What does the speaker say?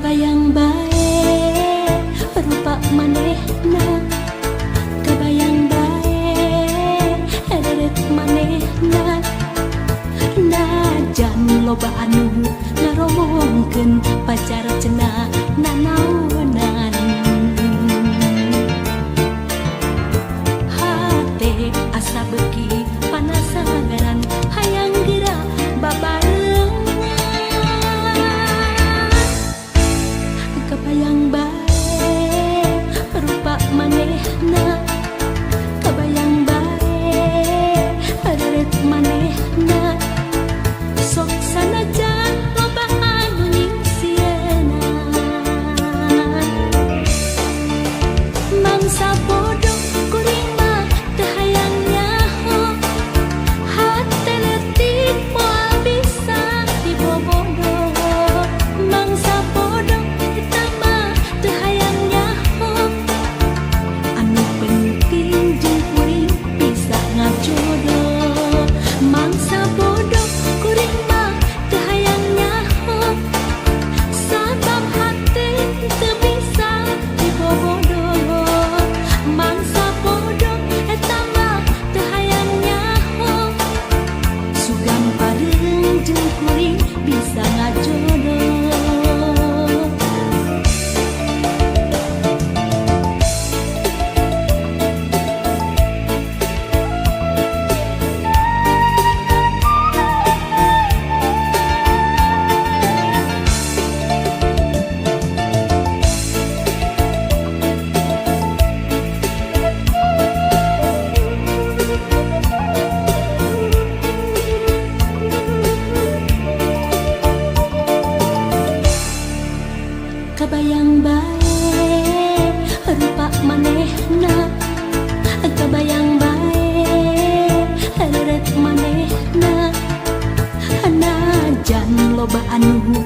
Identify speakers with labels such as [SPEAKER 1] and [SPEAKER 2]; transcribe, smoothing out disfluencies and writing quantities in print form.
[SPEAKER 1] Kabayang bae rupa manehna, kabayang bae reret manehna. Najan loba anu ngaromongkeun pacar cenah nanaonan, hate asa beuki panasaran hayang geura babarengan. Kabayang bae rupa manehna, kabayang bae reret manehna. Sok sanajan loba anu nyingsieunan, mangsa bodoh kuring mah teu hayang nyaho. Hate leutik moal bisa dibobodo. Mangsa bodoh eta mah teu hayang nyaho. Anu penting jeung kuring bisa ngajodoh. Mangsa bodoh kuring mah teu hayang nyaho, sabab hate teu bisa dibobodo. Mangsa bodoh eta mah teu hayang nyaho. Sugan bareng jeung kuring bisa ngajodoh. Kabayang bae rupa manehna, kabayang bae reret manehna. Najan loba anu